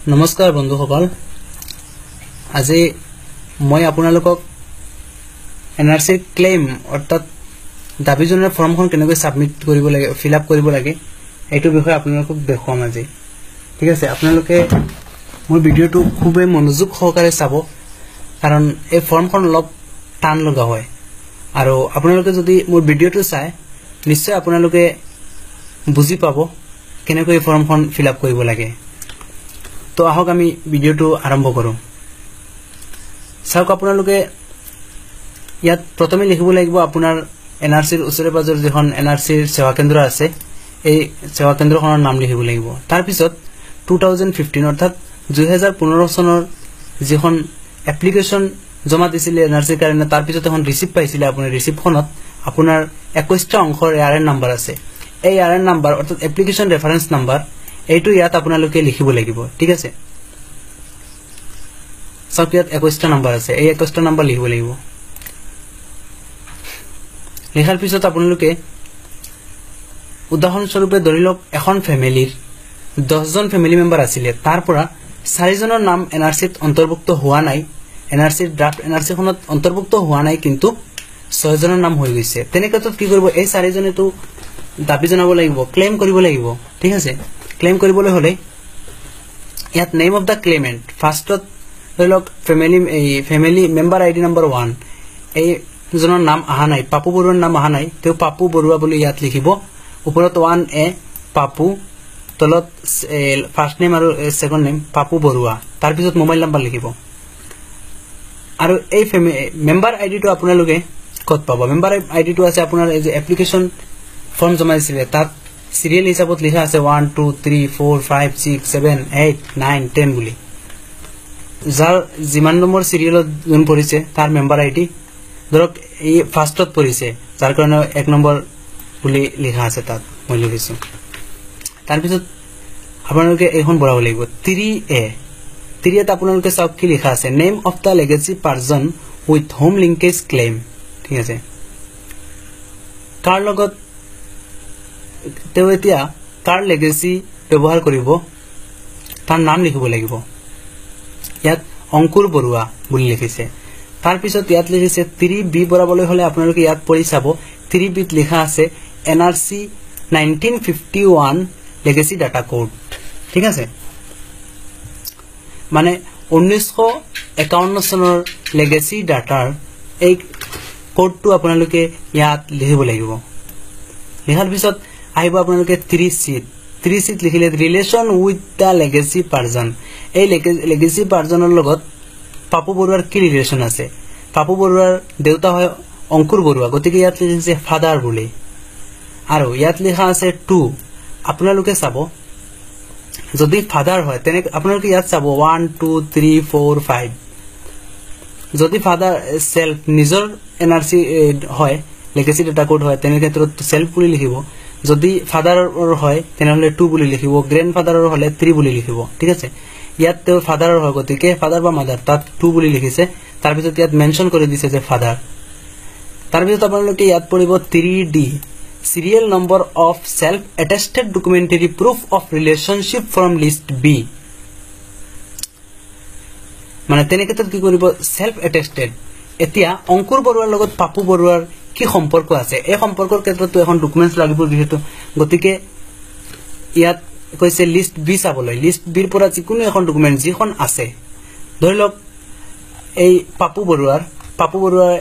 নমস্কাৰ বন্ধুসকল, আজি মই আপোনালোকক এনআৰচিৰ ক্লেইম অৰ্থাৎ দাবী জনোৱাৰ ফৰ্মখন কেনেকৈ ছাবমিট কৰিব লাগে, ফিল আপ কৰিব লাগে, এইটোৰ বিষয়ে আপোনালোকক দেখুৱাম আজি। ঠিক আছে, আপোনালোকে মোৰ ভিডিঅ'টো খুবেই মনোযোগ সহকাৰে চাব, কাৰণ এই ফৰ্মখন অলপ টান লগা হয়। আৰু আপোনালোকে যদি মোৰ ভিডিঅ'টো চায়, নিশ্চয় আপোনালোকে বুজি পাব কেনেকৈ এই ফৰ্মখন ফিল আপ কৰিব লাগে। তো আহক আমি ভিডিঅ'টো আৰম্ভ কৰোঁ। চাওক, আপোনালোকে ইয়াত প্ৰথমে লিখিব লাগিব আপোনাৰ এন আৰ চিৰ ওচৰে পাজৰে যিখন এন আৰ চিৰ সেৱা কেন্দ্ৰ আছে, এই সেৱা কেন্দ্ৰখনৰ নাম লিখিব লাগিব। তাৰপিছত 2015 অৰ্থাৎ 2015 চনৰ যিখন এপ্লিকেশ্যন জমা দিছিলে এন আৰ চিৰ কাৰণে, তাৰপিছত এখন ৰিচিপ্ট পাইছিলে আপুনি, ৰিচিপ্টখনত আপোনাৰ 21টা অংশৰ এ আৰ এন নাম্বাৰ আছে। এই আৰ এন নাম্বাৰ অৰ্থাৎ এপ্লিকেশ্যন ৰেফাৰেঞ্চ নাম্বাৰ, এইটো ইয়াত আপোনালোকে লিখিব লাগিব। ঠিক আছে, চাওক ইয়াত 21টা নাম্বাৰ আছে, এই 21টা নাম্বাৰ লিখিব লাগিব। লিখাৰ পিছত আপোনালোকে উদাহৰণস্বৰূপে ধৰি লওক এখন ফেমিলিৰ 10জন ফেমিলি মেম্বাৰ আছিলে, তাৰ পৰা 4জনৰ নাম এন আৰ চিত অন্তৰ্ভুক্ত হোৱা নাই, এন আৰ চিৰ ড্ৰাফ্ট এন আৰ চিখনত অন্তৰ্ভুক্ত হোৱা নাই, কিন্তু 6জনৰ নাম হৈ গৈছে। তেনে ক্ষেত্ৰত কি কৰিব, এই 4জনেতো দাবী জনাব লাগিব, ক্লেইম কৰিব লাগিব। ঠিক আছে, ক্লেইম কৰিবলৈ হ'লে ইয়াত নেম অফ the ক্লেইমেণ্ট ফাৰ্ষ্টত ধৰি লওক ফেমিলি, এই ফেমিলি মেম্বাৰ আই ডি নম্বৰ 1, এইজনৰ নাম অহা নাই, পাপু বৰুৱাৰ নাম অহা নাই, তেওঁ পাপু বৰুৱা বুলি ইয়াত লিখিব। ওপৰত 1 এ পাপু, তলত ফাৰ্ষ্ট নেম আৰু ছেকেণ্ড নেম পাপু বৰুৱা, তাৰপিছত মোবাইল নাম্বাৰ লিখিব। আৰু এই মেম্বাৰ আই ডিটো আপোনালোকে ক'ত পাব? মেম্বাৰ আই ডিটো আছে আপোনাৰ এই যে এপ্লিকেশ্যন ফৰ্ম জমা দিছিলে, তাত চিৰিয়েল হিচাপত লিখা আছে 1 2 3 4 5 6 7 8 9 10 বুলি। যাৰ যিমান নম্বৰ চিৰিয়েলত যোন পৰিছে তাৰ মেম্বাৰ আই ডি, ধৰক এই ফাৰ্ষ্টত পৰিছে, যাৰ কাৰণে 1 নম্বৰ বুলি লিখা আছে, তাত মই লিখিছোঁ। তাৰপিছত আপোনালোকে এইখন ভৰাব লাগিব 3A। 3Aত আপোনালোকে চাওক কি লিখা আছে, name of the legacy person with whom linkage claim. ঠিক আছে, কাৰ লগত তেওঁ এতিয়া কাৰ লেগেচি ব্যৱহাৰ কৰিব তাৰ নাম লিখিব লাগিব। ইয়াত অংকুৰ বৰুৱা বুলি লিখিছে। তাৰপিছত ইয়াত লিখিছে 3B ভৰাবলৈ হ'লে আপোনালোকে ইয়াত পঢ়ি চাব, 3Bত লিখা আছে N R C 1951 legacy data code. ঠিক আছে, মানে 1951 চনৰ লেগেচি ডাটাৰ এই কোডটো আপোনালোকে ইয়াত লিখিব লাগিব। লিখাৰ পিছত আহিব আপোনালোকে 3Cত। 3Cত লিখিলে relation with the legacy person, এই লেগেচি পাৰ্চনৰ লগত পাপু বৰুৱাৰ কি ৰিলেশ্যন আছে? পাপু বৰুৱাৰ দেউতা হয় অংকুৰ বৰুৱা, গতিকে ইয়াত লিখিছে ফাদাৰ বুলি। আৰু ইয়াত লিখা আছে 2। আপোনালোকে চাব যদি ফাদাৰ হয় তেনে আপোনালোকে ইয়াত চাব 1 2 3 4 5। যদি ফাদাৰ চেল্ফ নিজৰ এন আৰ চি হয়, লেগেচি ডাটা কোড হয়, তেনে ক্ষেত্ৰত চেল্ফ বুলি লিখিব। যদি ফাদাৰৰ হয় তেনেহ'লে 2 বুলি লিখিব, গ্ৰেণ্ড ফাদাৰৰ হ'লে 3 বুলি লিখিব। ঠিক আছে, ইয়াত তেওঁৰ ফাদাৰৰ হয়, গতিকে ফাদাৰ বা মাদাৰ তাত 2 বুলি লিখিছে। তাৰপিছত ইয়াত মেনশ্যন কৰি দিছে যে ফাদাৰ। তাৰপিছত আপোনালোকে ইয়াত পঢ়িব 3D, serial number of self attested documentary proof of relationship from list B। মানে তেনে ক্ষেত্ৰত কি কৰিব, চেল্ফ এটেষ্টেড। এতিয়া অংকুৰ বৰুৱাৰ লগত পাপু বৰুৱাৰ কি সম্পৰ্ক আছে, এই সম্পৰ্কৰ ক্ষেত্ৰতো এখন ডকুমেণ্টছ লাগিব যিহেতু, গতিকে ইয়াত কৈছে লিষ্ট বি চাবলৈ। লিষ্ট বিৰ পৰা যিকোনো এখন ডকুমেণ্ট যিখন আছে, ধৰি লওক এই পাপু বৰুৱাই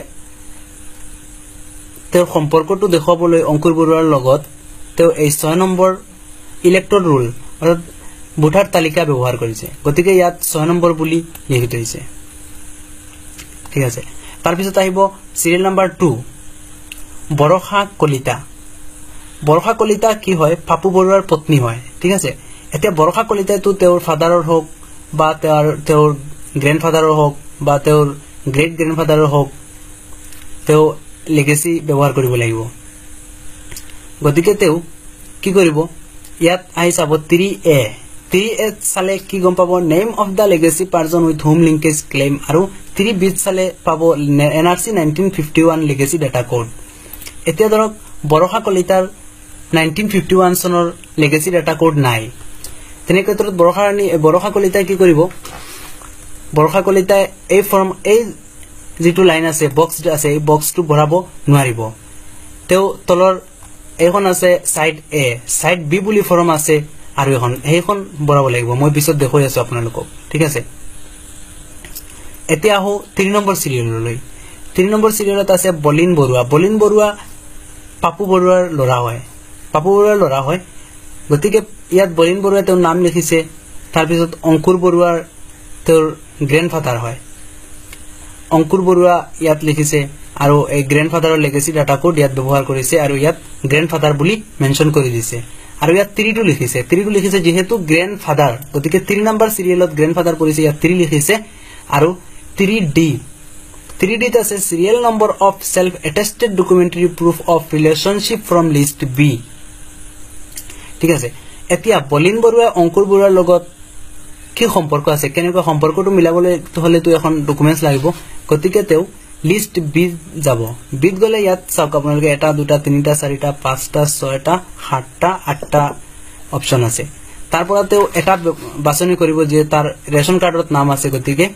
তেওঁৰ সম্পৰ্কটো দেখুৱাবলৈ অংকুৰ বৰুৱাৰ লগত তেওঁ এই 6 নম্বৰ ইলেক্টৰ ৰোল অৰ্থাৎ ভোটাৰ তালিকা ব্যৱহাৰ কৰিছে, গতিকে ইয়াত 6 নম্বৰ বুলি লিখি থৈছে। ঠিক আছে, তাৰপিছত আহিব চিৰিয়েল নাম্বাৰ 2, বৰষা কলিতা। বৰষা কলিতা কি হয়, পাপু বৰুৱাৰ পত্নী হয়। ঠিক আছে, এতিয়া বৰষা কলিতাইতো তেওঁৰ ফাদাৰৰ হওক বা তেওঁৰ গ্ৰেণ্ড ফাদাৰৰ হওক বা তেওঁৰ গ্ৰেট গ্ৰেণ্ড ফাদাৰৰ হওক, তেওঁ লেগেচি ব্যৱহাৰ কৰিব লাগিব। গতিকে তেওঁ কি কৰিব, ইয়াত আহি চাব 3A। 3A চালে কি গম পাব, name of the legacy person with whom linkage claim. আৰু 3Bত চালে পাব N R C 1951 legacy data code. এতিয়া ধৰক বৰষা কলিতাৰ 1951 চনৰ লেগেচি ডাটা কোড নাই, তেনে ক্ষেত্ৰত বৰষা কলিতাই কি কৰিব? বৰষা কলিতাই এই ফৰ্ম, এই যিটো লাইন আছে, বক্স আছে, এই বক্সটো ভৰাব নোৱাৰিব। তেওঁ তলৰ এইখন আছে চাইড এ, চাইড বি বুলি ফৰ্ম আছে আৰু এখন, সেইখন ভৰাব লাগিব। মই পিছত দেখুৱাই আছো আপোনালোকক, ঠিক আছে। এতিয়া আহো 3 নম্বৰ চিৰিয়েললৈ। 3 নম্বৰ চিৰিয়েলত আছে বলিন বৰুৱা। বলিন বৰুৱা পাপু বৰুৱাৰ ল'ৰা হয়, পাপু বৰুৱাৰ ল'ৰা হয়। গতিকে ইয়াত বলিন বৰুৱাই তেওঁৰ নাম লিখিছে। তাৰপিছত অংকুৰ বৰুৱাৰ তেওঁৰ গ্ৰেণ্ডফাদাৰ হয়, অংকুৰ বৰুৱা ইয়াত লিখিছে আৰু এই গ্ৰেণ্ডফাদাৰৰ লেগেচি ডাটা কোড ইয়াত ব্যৱহাৰ কৰিছে আৰু ইয়াত গ্ৰেণ্ডফাদাৰ বুলি মেনশ্যন কৰি দিছে। আৰু ইয়াত 3টো লিখিছে, 3টো লিখিছে যিহেতু গ্ৰেণ্ডফাদাৰ, গতিকে 3 নম্বৰ চিৰিয়েলত গ্ৰেণ্ডফাদাৰ পৰিছে, ইয়াত 3 লিখিছে। আৰু 3D, 3Dত আছে serial number of self attested documentary proof of relationship from list B, ঠিক আছে। এতিয়া বলিন বৰুৱাই অংকুৰ বৰুৱাৰ লগত কি সম্পৰ্ক আছে, কেনেকুৱা সম্পৰ্কটো মিলাবলৈ হ'লেতো এখন ডকুমেণ্টছ লাগিব। গতিকে তেওঁ লিষ্ট বি যাব। বিত গ'লে ইয়াত চাওক আপোনালোকে 1, 2, 3, 4, 5, 6, 7, 8টা অপশ্যন আছে। তাৰ পৰা তেওঁ এটা বাছনি কৰিব যে তাৰ ৰেচন কাৰ্ডত নাম আছে, গতিকে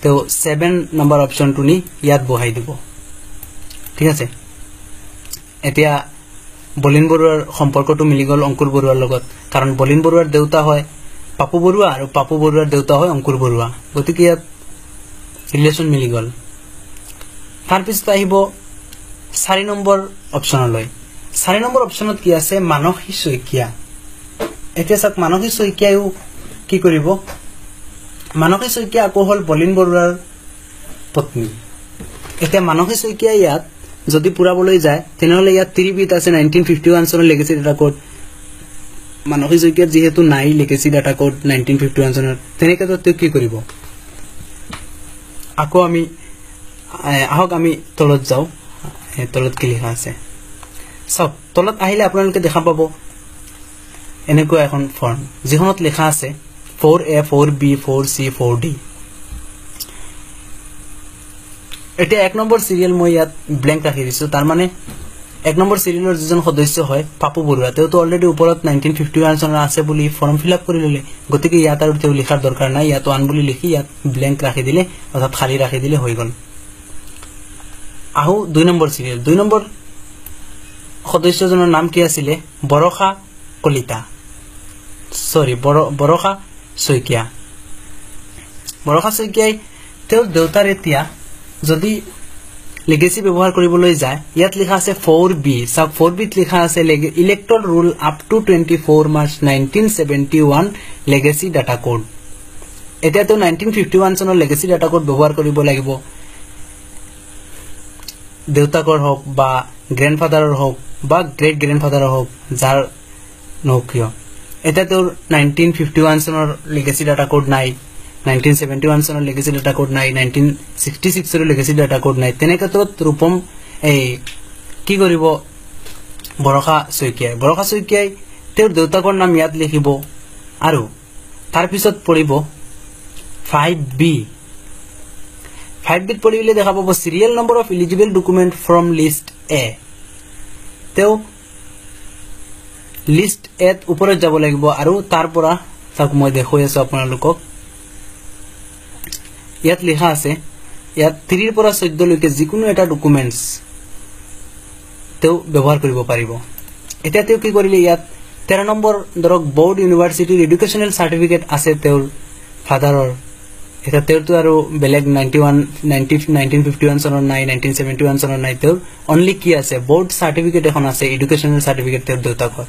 তেওঁ 7 নম্বৰ অপশ্যনটো নি ইয়াত বহাই দিব, ঠিক আছে। এতিয়া বলিন বৰুৱাৰ সম্পৰ্কটো মিলি গ'ল অংকুৰ বৰুৱাৰ লগত, কাৰণ বলিন বৰুৱাৰ দেউতা হয় পাপু বৰুৱা আৰু পাপু বৰুৱাৰ দেউতা হয় অংকুৰ বৰুৱা, গতিকে ইয়াত ৰিলেশ্যন মিলি গ'ল। তাৰপিছত আহিব 4 নম্বৰ অপশ্যনলৈ। 4 নম্বৰ অপশ্যনত কি আছে? মানসী শইকীয়া। এতিয়া চাওক মানসী শইকীয়াইও কি কৰিব? মানসী শইকীয়া আকৌ হ'ল বলিন বৰুৱাৰ পত্নী। এতিয়া মানসী শইকীয়া ইয়াত যদি পুৰাবলৈ যায় তেনেহ'লে ইয়াত 3 বিত আছে 1951 চনৰ লেগেচি ডাটা কোড। মানসী শইকীয়াত যিহেতু নাই লেগেচি ডাটা কোড 1951 চনৰ, তেনে ক্ষেত্ৰত তেওঁ কি কৰিব? আকৌ আমি আহক আমি তলত যাওঁ। তলত কি লিখা আছে চাওক। তলত আহিলে আপোনালোকে দেখা পাব এনেকুৱা এখন ফৰ্ম যিখনত লিখা আছে 4A, 4B, 4C, 4D। এতিয়া 1 নম্বৰ চিৰিয়েল মই ইয়াত ব্লেংক ৰাখি দিছো, তাৰমানে 1 নম্বৰ চিৰিয়েলৰ যিজন সদস্য হয় পাপু বৰুৱা, তেওঁতো অলৰেডি ওপৰত 1951 চনৰ আছে বুলি ফৰ্ম ফিল আপ কৰি ল'লে, গতিকে ইয়াত আৰু তেওঁ লিখাৰ দৰকাৰ নাই। ইয়াত 1 বুলি লিখি ইয়াত ব্লেংক ৰাখি দিলে, অৰ্থাৎ খালী ৰাখি দিলে হৈ গ'ল। আহো 2 নম্বৰ চিৰিয়েল। 2 নম্বৰ সদস্যজনৰ নাম কি আছিলে? বৰষা কলিতা, চৰি বৰষা শইকীয়া। বৰষা শইকীয়াই তেওঁৰ দেউতাৰ এতিয়া যদি লেগেচি ব্যৱহাৰ কৰিবলৈ যায়, ইয়াত লিখা আছে 4B। চাওক 4Bত লিখা আছে electoral roll up to 24 March 1971 legacy data code. এতিয়া তেওঁ 1951 চনৰ লেগেচি ডাটা কোড ব্যৱহাৰ কৰিব লাগিব, দেউতাকৰ হওক বা গ্ৰেণ্ডফাদাৰৰ হওক বা গ্ৰেট গ্ৰেণ্ডফাদাৰৰ হওক, যাৰ নহওক কিয়। এতিয়া তেওঁৰ 1951 চনৰ লেগেচি ডাটা কোড নাই, 1971 চনৰ লেগেচি ডাটা কোড নাই, 1966ৰ লেগেচি ডাটা কোড নাই। তেনে ক্ষেত্ৰত ৰূপম এই কি কৰিব? বৰষা শইকীয়াই, বৰষা শইকীয়াই তেওঁৰ দেউতাকৰ নাম ইয়াত লিখিব আৰু তাৰপিছত পঢ়িব 5B। 5Bত পঢ়িলে দেখা পাব serial number of eligible document from list A। তেওঁ লিষ্ট এত ওপৰত যাব লাগিব আৰু তাৰ পৰা চাওক মই দেখুৱাই আছো আপোনালোকক, ইয়াত লিখা আছে ইয়াত 3ৰ পৰা 14লৈকে যিকোনো এটা ডকুমেণ্টছ তেওঁ ব্যৱহাৰ কৰিব পাৰিব। এতিয়া তেওঁ কি কৰিলে, ইয়াত 13 নম্বৰ ধৰক বৰ্ড ইউনিভাৰ্চিটিৰ এডুকেশ্যনেল চাৰ্টিফিকেট আছে তেওঁৰ ফাদাৰৰ। এতিয়া তেওঁৰতো আৰু বেলেগ 1951 চনৰ নাই, 1971 চনৰ নাই, তেওঁৰ অনলি কি আছে বৰ্ড চাৰ্টিফিকেট এখন আছে, এডুকেশ্যনেল চাৰ্টিফিকেট তেওঁৰ দেউতাকৰ।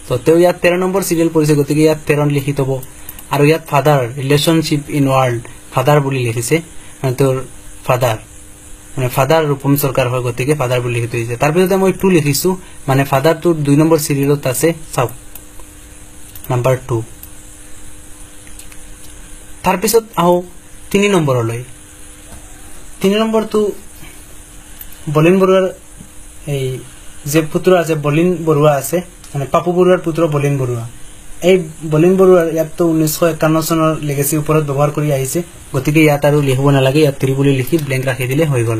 তো তেওঁ ইয়াত 13 নম্বৰ চিৰিয়েল পৰিছে, গতিকে ইয়াত 13 লিখি থব। আৰু ইয়াত father relationship in world father বুলি লিখিছে, মানে তেওঁৰ ফাদাৰ, মানে ফাদাৰ ৰূপম চৰকাৰ হয়, গতিকে ফাদাৰ বুলি লিখি থৈছে। তাৰপিছতে মই 2 লিখিছো, মানে ফাদাৰটো 2 নম্বৰ চিৰিয়েলত আছে, চাওক নাম্বাৰ 2। তাৰপিছত আহো 3 নম্বৰলৈ। 3 নম্বৰটো বলিন বৰুৱাৰ এই যে পুত্ৰ আছে বলিন বৰুৱা আছে, মানে পাপু বৰুৱাৰ পুত্ৰ বলিন বৰুৱা। এই বলিন বৰুৱাৰ ইয়াততো 1951 চনৰ লেগেচি ওপৰত ব্যৱহাৰ কৰি আহিছে, গতিকে ইয়াত আৰু লিখিব নালাগে, ইয়াত 3 বুলি লিখি ব্লেংক ৰাখি দিলে হৈ গ'ল।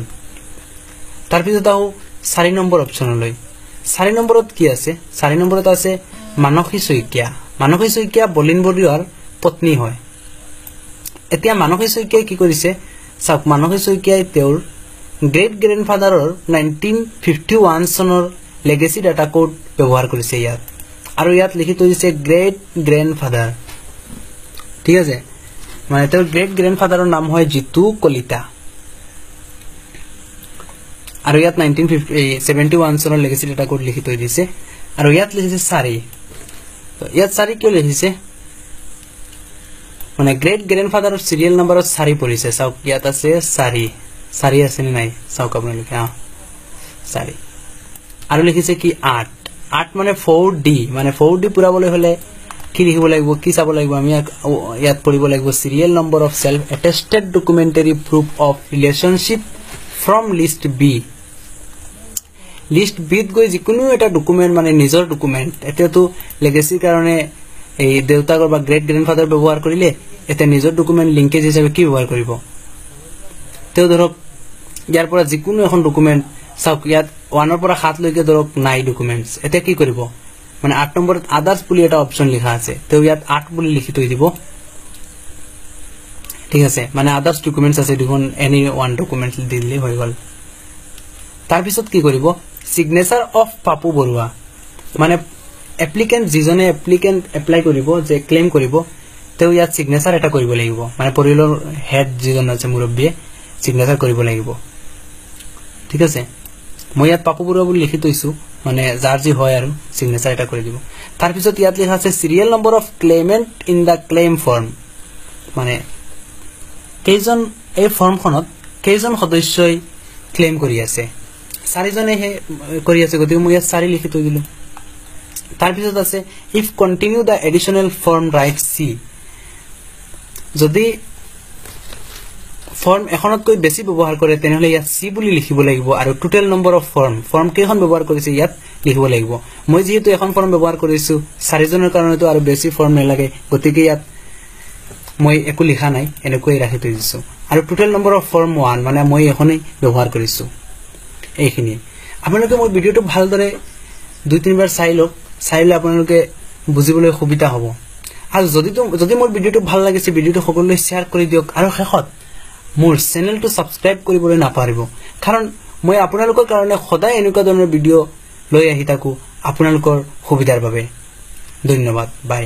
তাৰপিছত আহো 4 নম্বৰ অপশ্যনলৈ। 4 নম্বৰত কি আছে? 4 নম্বৰত আছে মানসী শইকীয়া। মানসী শইকীয়া বলিন বৰুৱাৰ পত্নী হয়। এতিয়া মানসী শইকীয়াই কি কৰিছে চাওক, মানসী শইকীয়াই তেওঁৰ গ্ৰেট গ্ৰেণ্ডফাদাৰৰ 1951 চনৰ লেগেচি ডাটা কোড ব্যৱহাৰ কৰিছে ইয়াত, আৰু ইয়াত লিখি থৈ দিছে গ্ৰেট গ্ৰেণ্ডফাদাৰ। ঠিক আছে, মানে তেওঁৰ গ্ৰেট গ্ৰেণ্ডফাদাৰৰ নাম হয় জিতু কলিতা, আৰু ইয়াত 1971 চনৰ লেগেচি ডাটা কোড লিখি থৈ দিছে। আৰু ইয়াত লিখিছে 4। ইয়াত 4 কিয় লিখিছে? মানে গ্ৰেট গ্ৰেণ্ডফাদাৰৰ চিৰিয়েল নাম্বাৰত 4 পৰিছে। চাওক ইয়াত আছে 4, 4 আছে নে নাই চাওক আপোনালোকে, 4। আৰু লিখিছে কি 8, 8 মানে 4D, মানে 4D পুৰাবলৈ হলে কি লিখিব লাগিব, কি চাব লাগিব, আমি ইয়াত পঢ়িব লাগিব serial number of self attested documentary proof of relationship from list B. List বিত গৈ যিকোনো এটা ডকুমেণ্ট, মানে নিজৰ ডকুমেণ্ট, এতিয়াতো লেগেচিৰ কাৰণে এই দেউতাকৰ বা গ্ৰেট গ্ৰেণ্ডফাদাৰ ব্যৱহাৰ কৰিলে, এতিয়া নিজৰ ডকুমেণ্ট লিংকেজ হিচাপে কি ব্যৱহাৰ কৰিব? তেওঁ ধৰক ইয়াৰ পৰা যিকোনো এখন ডকুমেণ্ট, চাওক ইয়াত 1ৰ পৰা 7লৈকে ধৰক নাই ডকুমেণ্টছ, এতিয়া কি কৰিব? মানে 8 নম্বৰত আদাৰ্ছ বুলি এটা অপশ্যন লিখা আছে, তেওঁ ইয়াত 8 বুলি লিখি থৈ দিব। ঠিক আছে, মানে আদাৰ্ছ ডকুমেণ্টছ আছে দুখন, এনি ওৱান ডকুমেণ্টছ দি দিলে হৈ গ'ল। তাৰপিছত কি কৰিব? চিগনেচাৰ অফ পাপু বৰুৱা, মানে এপ্লিকেণ্ট, যিজনে এপ্লিকেণ্ট এপ্লাই কৰিব, যে ক্লেইম কৰিব, তেওঁ ইয়াত চিগনেচাৰ এটা কৰিব লাগিব, মানে পৰিয়ালৰ হেড যিজন আছে মুৰব্বীয়ে চিগনেচাৰ কৰিব লাগিব। ঠিক আছে, মই ইয়াত পাপু বৰুৱা বুলি লিখি থৈছো, মানে যাৰ যি হয় আৰু চিগনেচাৰ এটা কৰি দিব। তাৰপিছত ইয়াত লিখা আছে serial number of claimant in the claim form, মানে কেইজন এই ফৰ্মখনত কেইজন সদস্যই ক্লেইম কৰি আছে, 4জনেহে কৰি আছে, গতিকে মই ইয়াত 4 লিখি থৈ দিলো। তাৰপিছত আছে if continue the additional form write C, যদি ফৰ্ম এখনতকৈ বেছি ব্যৱহাৰ কৰে তেনেহ'লে ইয়াত চি বুলি লিখিব লাগিব, আৰু total number of form, form কেইখন ব্যৱহাৰ কৰিছে ইয়াত লিখিব লাগিব। মই যিহেতু এখন ফৰ্ম ব্যৱহাৰ কৰিছো, 4জনৰ কাৰণেতো আৰু বেছি ফৰ্ম নালাগে, গতিকে ইয়াত মই একো লিখা নাই, এনেকৈয়ে ৰাখি থৈ দিছো। আৰু টোটেল নম্বৰ অফ ফৰ্ম 1, মানে মই এখনেই ব্যৱহাৰ কৰিছো। এইখিনি আপোনালোকে মোৰ ভিডিঅ'টো ভালদৰে 2-3বাৰ চাই লওক, চাই ল'লে আপোনালোকে বুজিবলৈ সুবিধা হ'ব। আৰু যদি মোৰ ভিডিঅ'টো ভাল লাগিছে, ভিডিঅ'টো সকলোলৈ শ্বেয়াৰ কৰি দিয়ক, আৰু শেষত মোৰ চেনেলটো ছাবস্ক্ৰাইব কৰিবলৈ নাপাহৰিব, কাৰণ মই আপোনালোকৰ কাৰণে সদায় এনেকুৱা ধৰণৰ ভিডিঅ' লৈ আহি থাকোঁ আপোনালোকৰ সুবিধাৰ বাবে। ধন্যবাদ, বাই।